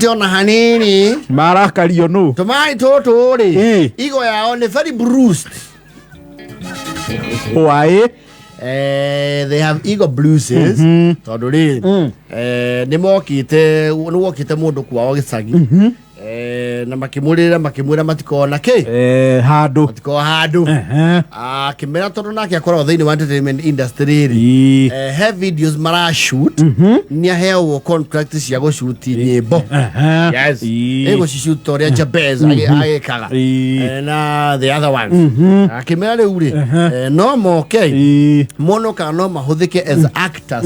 Ona hanini. Marakario nũ? Tũmaĩ tũtũ rĩ, igo yao nĩ very bruised. Why? They have ego bruises tondũ rĩ, nĩ mokĩte, nĩ wokĩte mũndũ kwao gĩcagi, na makĩmũrĩra, makĩmwĩra matikona kĩ. Handũ. Matikoa handũ. Akĩmera tondũ nake akoragwo thĩinĩ wa entertainment industry rĩ, he videos marashoot, nĩ aheagwo contract cia gũcuti nyĩmbo. Yes. Ĩgũcishoot ta ũrĩa Jabez agĩkaga. Na the other ones. Akĩmera rĩu rĩ, no moke mono kana no mahũthĩke as actors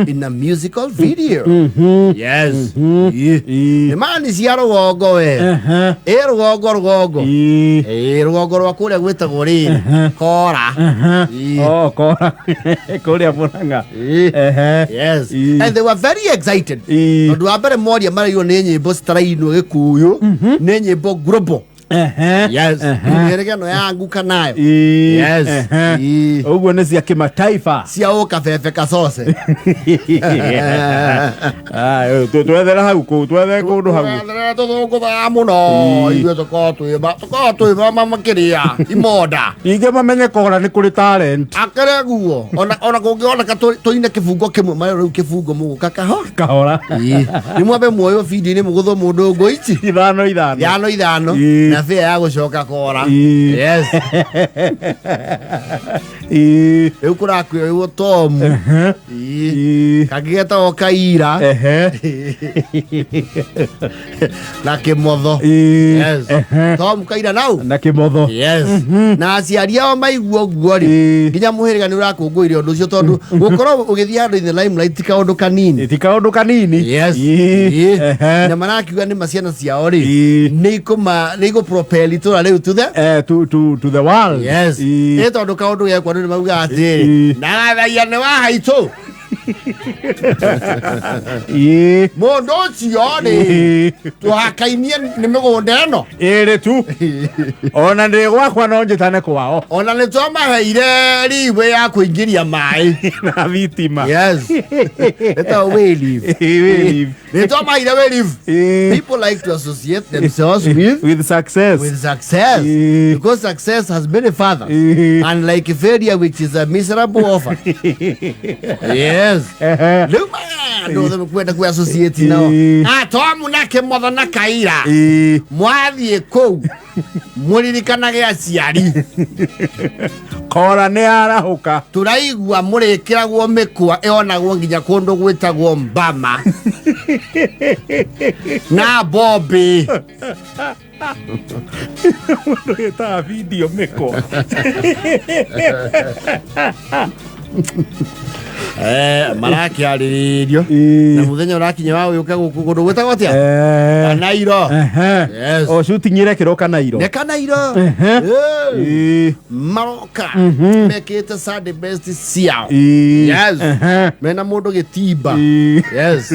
in a musical video. Yes. Nĩ mani cia rũgongo we. Ĩ rũgongo rũgongo. Ĩ rũgongo rwa kũrĩa gwĩtagwo rĩrĩ Kora. Oh, Kora kũrĩa Murang'a. Yes. And they were very excited. Tondũ wa mbere moria maraigwo nĩ nyĩmbo citarainwo Gĩkũyũ, nĩ nyĩmbo global. Yes. Mĩhĩrĩga ĩno ya nguka nayo. Yes. Ũguo nĩ cia kĩmataifa. Cia ũkabebe kacoce. Ah, twethere hau kũu, twethere kũndũ hau. Twethere tũthũngũthaga mũno. Ithuĩ tũkoragwo twĩ makĩria imonda. Ingĩ mamenye Kora nĩ kũrĩ talent. Akĩrĩ guo ona kũngĩoneka tũine kĩbungo kĩmwe marĩ rĩu kĩbungo mũgũka kaho. Kahora. Nĩ mwambe muoyo video-inĩ mũgũthwo mũndũ ngo ici. Ithano ithano. Ithano ithano. Na bĩa ya gũcoka Kora. Yes. Rĩu kũrakwĩrwo Tom. Kangĩ getagwo Kaira. Na Kĩmotho. Yes. Tom, Kaira nau. Na Kĩmotho. Yes. Na aciari ao maigua ũguo rĩ, nginya mũhĩrĩga nĩ ũrakũngũĩire ũndũ ũcio tondũ gũkorwo ũgĩthiĩ handũ in the limelight ti kaũndũ kanini. Ti kaũndũ kanini. Yes. Na marakiuga nĩ ma ciana ciao rĩ, nĩ ikũ propel itũra rĩu to the To the world. Yes. Ĩ tondũ kaũndũ gekwo andũ nĩ maugaga atĩrĩ, na gathaia nĩ wa haitũ. Mũndũ ũcio rĩ, tũhakainie nĩ mĩgũnda ĩno. Ĩrĩ tu ona ndĩ gwakwa no njĩtane kwao. Ona nĩ twamaheire riwe ya kũingĩria maĩ na thitima. Yes, ĩtagwo wayleave. Wayleave. Nĩ twamaheire wayleave. People like to associate themselves with with success. With success. Because success has many fathers, unlike failure, which is a miserable offer. Yes. Rĩu andũ othe kwenda kũ associate nao. Atomu na Kĩmotho na Kaira, mwathiĩ kũu mũririkanage aciari. Kora nĩ arahũka. Tũraigua mũrĩkĩragwo mĩkwa ĩonagwo nginya kũndũ gwĩtagwo Mbama na Bombĩ. Mũndũ wĩtaga video mĩkwa. Marakĩarĩrĩrio na mũthenya ũrakinya wa ũyũke gũkũ kũndũ gwĩtagwo atĩa? Kanairo. Yes. O shooting ĩrekĩrwo Kanairo. Nĩ Kanairo. Maroka mekĩte Sunday best ciao. Yes. Mena mũndũ gĩtimba. Yes.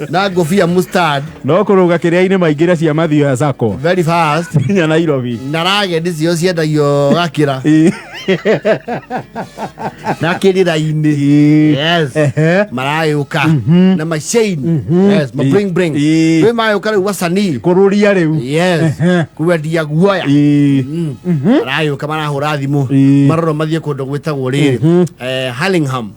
Na ngũbia mustard. No kũrũga kĩrĩa-inĩ maingĩre cia mathio ya sako. Very fast. Nginya Nairobi. Na ragendi cio ciendagio gakĩra. Na kĩrĩra-inĩ. Yes. Maragĩũka na machain. Yes, ma bling bling. Rĩu magĩũka rĩu wasanii. Kũrũria rĩu. Yes. Kwendia guoya. Maragĩũka marahũra thimũ. Marorwo mathiĩ kũndũ gwĩtagwo rĩrĩ. Hurlingham.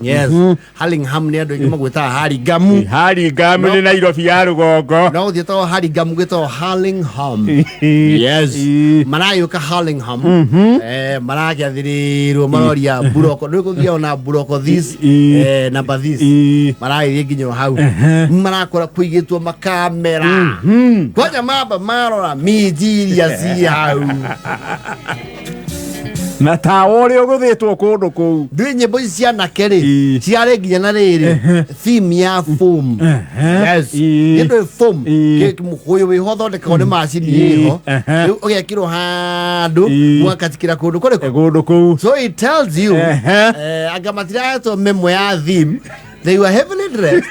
Yes. Hurlingham nĩ andũ aingĩ magwĩtaga Hurlingham. Hurlingham nĩ Nairobi ya rũgongo. No gũthiĩtagwo Hurlingham, gwĩtagwo Hurlingham. Yes. Maragĩũka Hurlingham. Marakĩathĩrĩrwo maroria buroko. Nĩ gũthiao na buroko this, number this. Maragĩthiĩ nginya o hau. Marakora kũigĩtwo makamera. Kwanja mamba marora minji iria ci hau. Na tawa ũrĩa ũgũthĩtwo kũndũ kũu. Ndũĩ nyĩmbo ici cia anake rĩ, ciarĩ nginya na rĩrĩ theme ya foam. Yes. Nĩ foam. Mũkũyũ wĩho ũthondekagwo nĩ macini ĩho. Rĩu ũgekĩrwo handũ mũgakatikĩra kũndũ kũrĩkũ? Kũndũ kũu. So it tells you, anga matirahetwo memo ya theme. They were heavily dressed.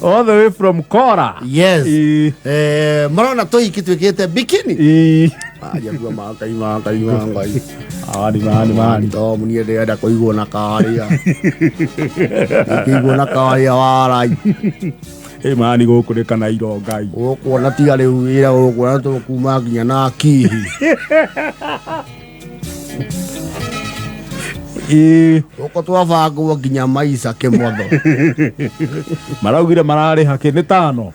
All the way from Kora. Yes. Marona tũhiki twĩkĩte bikini. Aria kuo makai makai mangai. Mani mani mani. Tomu niĩ ndĩrenda kũigwo na karĩa. Kũigwo na karĩa warai. Ĩ mani gũkũ nĩ kana iro Ngai. Ũkuona tiga rĩu wĩra ũkuona tũkuma nginya na kihi. Ĩ Gũkũ twabangwo nginya maica kĩmotho. Maraugire mararĩha kĩ nĩ tano.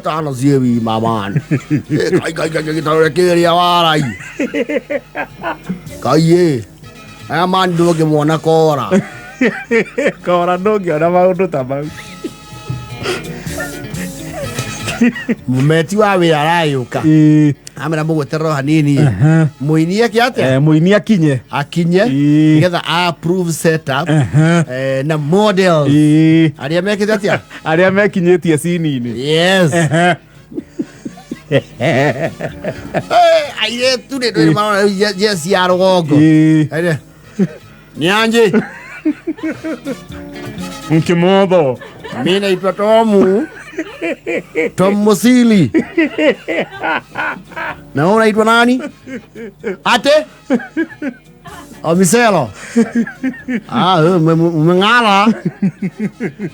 Tano ciĩ wima man. Kai kai kai gĩtarũre kĩrĩa warai. Kai ĩ. Aya man ndũngĩmona kora. Kora ndũngĩona maũndũ ta mau. Mũmeti wa wĩra arayũka. Ĩ. Amera mũgweterera hanini. Mũini eke atĩa? Mũini akinye. Akinye. Ĩ. Nĩgetha approve setup. Aha. Na models. Ĩ. Arĩa mekĩte atĩa? Arĩa mekinyĩtie cini-inĩ. Yes. Airĩtu nĩ ndũĩ marona rĩu jeci ya rũgongo. Ĩ. Aire. Nianje. Mkimotho. Mi naitwa Tomu. Tom Musili. Na wewe unaitwa nani? Ate? Omiselo. Ah, wewe umeng'ara.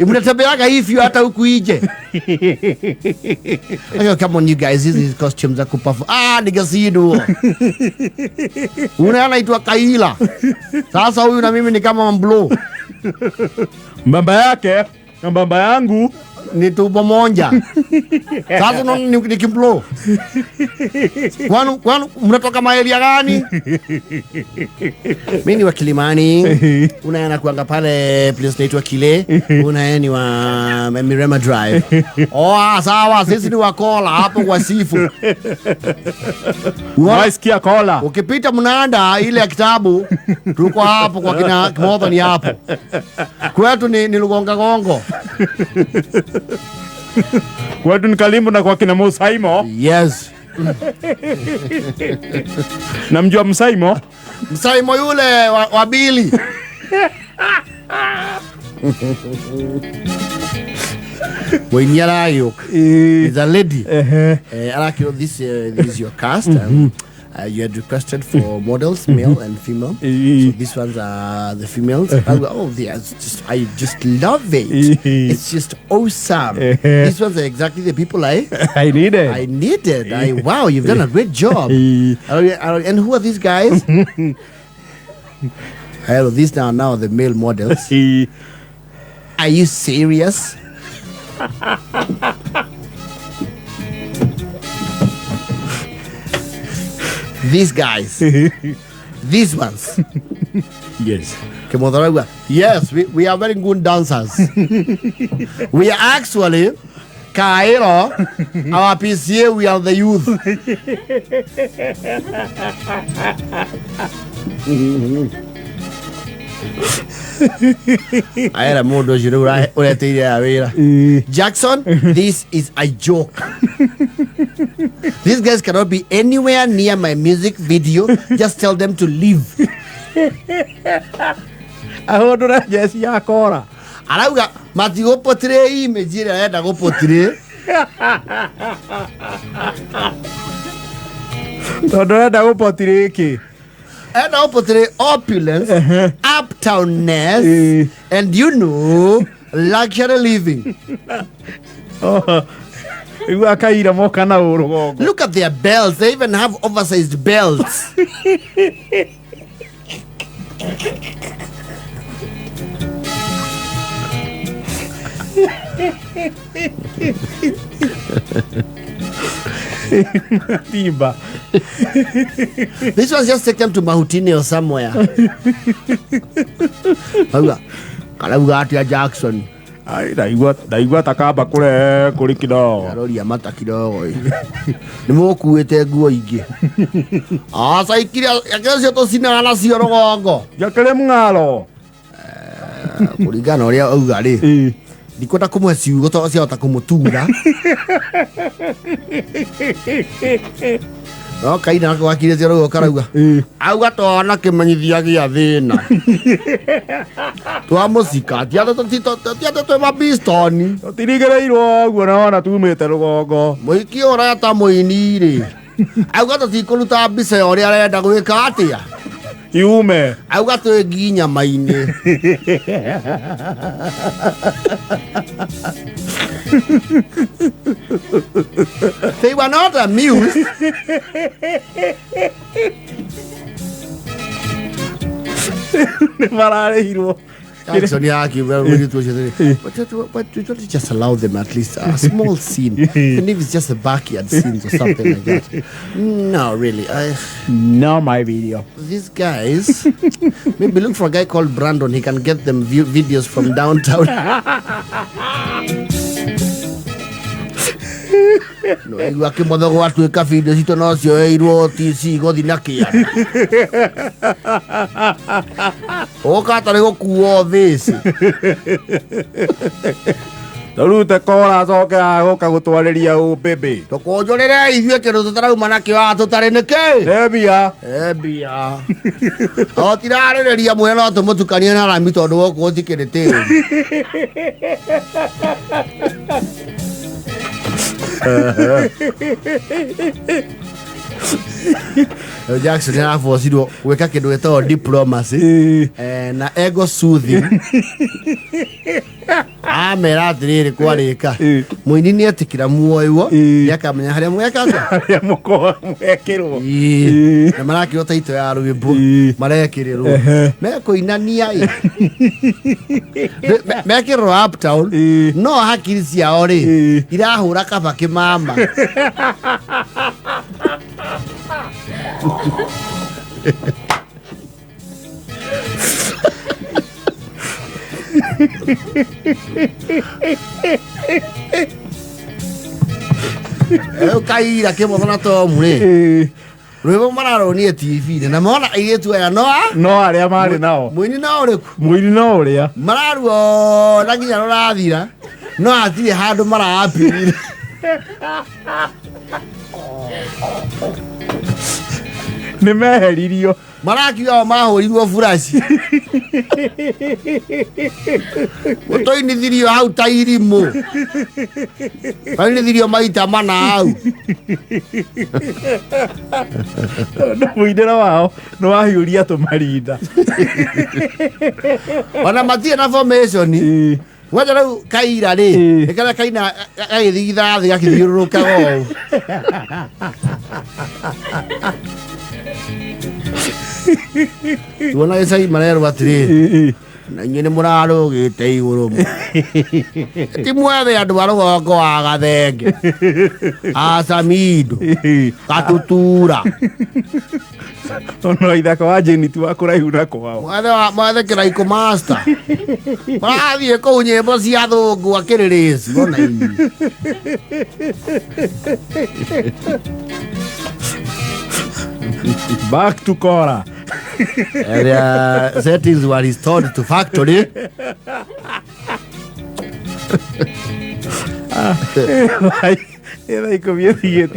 Mnatembeaga hivyo hata huku nje. Okay, come on you guys, hizi costumes za kupafu. Ah, nigasidu. Una anaitwa Kaila. Sasa huyu na mimi ni kama mblo. Mbamba yake na mbamba yangu Ni tumbo moja. Sasa unaona ni kimblo. Kwani mnatoka maeria gani? Mimi ni wa Kilimani. Una anakuanga pale place inaitwa Kile. Una ni wa Mirema Drive. Oh, sawa, sisi ni wa Kola hapo kwa Sifu. Waisikia Kola. Ukipita mnanda ile ya kitabu, tuko hapo kwa kina Kimotho ni hapo. Kwetu ni Lugonga Gongo. Kwetu ni Kalimbo na kwa kina Musaimo. Yes. Namjua Musaimo? Msaimo yule wa Bili. Mũini aragĩũka. Is a lady. Arakĩrwo, this is your cast. You had requested for models, male and female. So these ones are the females. I go, oh, they are just, I just love it. It's just awesome. These ones are exactly the people I needed. I needed. Wow, you've done a great job. And who are these guys? Hello, these are now the male models. Are you serious? These guys, these ones. Yes. Kimotho, yes, we are very good dancers. We are actually Cairo, our PCA, we are the youth. Aera mundu ucio riu ureteire ya wira. Jackson, this is a joke. These guys cannot be anywhere near my music video. Just tell them to leave. Ahondora jeci ya kora. Arauga matigũpotire image ĩrĩa arenda gũpotire. Tondũ arenda gũpotire kĩ? Arenda gũpotire opulence, uptownness, and you know, luxury living. Oh. Rĩu akaira moka na ũrũgongo. Look at their belts. They even have oversized belts. Timba. This was just take them to Mahutini or somewhere. Auga, karauga atia Jackson. Ai, ndaigua ta kamba kure kuri kidogo. Aroria mata kidogo. Nĩ mũkuĩte nguo ingĩ. Aca ikire akĩra cio tũcinaga nacio rũgongo. Njakĩrĩ mũng'aro. Kũringana na ũrĩa auga rĩ. Ndikwenda kũmũhe ciugo tondũ ciahota kũmũtura. No kaina nako gakirĩte rũgo karauga. Auga twana kĩmenyithia gĩa thĩna. Twamũcika, ti atĩ twĩ mabistoni. Tũtirigĩrĩirwo ũguo na wona tumĩte rũgongo. Mũhiki ũyũ ũreta mũini rĩ. Auga tũtikũruta mbica ya ũrĩa arenda gwĩka atĩa. Iume. Auga twĩ ngi nyama-inĩ. They were not amused. Nĩ mararĩhirwo. Jackson akiuga mũirĩtu ũcio atĩrĩ, "But don't you just allow them at least a small scene, even if it's just a backyard scenes or something like that." No, really, No my video. These guys, maybe look for a guy called Brandon. He can get them videos from downtown. No igua kĩmotho gwatuĩka video citũ no cioeirwo TC gũthi na kĩanda ũka atarĩ gũkuo thĩci. Tũrute kora acoke agũka gũtwarĩria ũ bĩbĩ. Tũkũnjũrĩre ithuĩ kĩndũ tũtarauma nakĩo haha tũtarĩ nĩkĩ. Embia. Embia o tirarĩrĩria mwene no tũmũtukanie na rami tondũ gũkũ gũtikĩrĩ tĩri. Rĩu Jackson nĩ arabocirwo gwĩka kĩndũ gĩtagwo diplomacy na ego soothing amera atĩrĩrĩ kwarĩka mũini nĩ etĩkĩra muoywo nĩ akamenya harĩa mweka atĩa. Harĩa mũkorwo mwekĩrwo. Ĩĩ. Na marakĩrwo taito ya rwĩmbo marekĩrĩrwo mekũinania ĩ. Mekĩrĩrwo uptown no hakiri ciao rĩ irahũra kaba kĩmama. Rĩu kaira kĩmotho na tomu rĩ rwĩmbo mararonie TV-inĩ na mona airĩtu aya no a No arĩa marĩ nao. Mũini no ũrĩkũ? Mũini no ũrĩa. Mararuona nginya rũrathira no hatirĩ handũ marapirire. Nĩ meheririo. Marakiuga o mahũrirwo buraci gũtũinithirio hau ta irimũ twainithirio maita mana hau. Tondũ mũinĩro wao nĩ wahiũria tũmarinda. Ona matirĩ na formation. Wenda rĩu kaira rĩ nĩ karĩa kaina gagĩthigitha thĩ gakĩthiũrũrũkaga ũũ. Tuona gĩcagi marerwo atĩrĩrĩ na inyuĩ nĩ mũrarũgĩte igũrũ mũno. Ti mwethe andũ a rũgongo wa gathenge acamindo gatutura. Ona ithaka wa Jane ti wa kũraihu na kwao. Mwethe mwethe kĩraikũ master marathiĩ kũu nyĩmbo cia thũngũ akĩrĩrĩci ona inyuĩ. Back to Kora. Their settings were restored to factory. Thaa 10 ĩtigĩtie.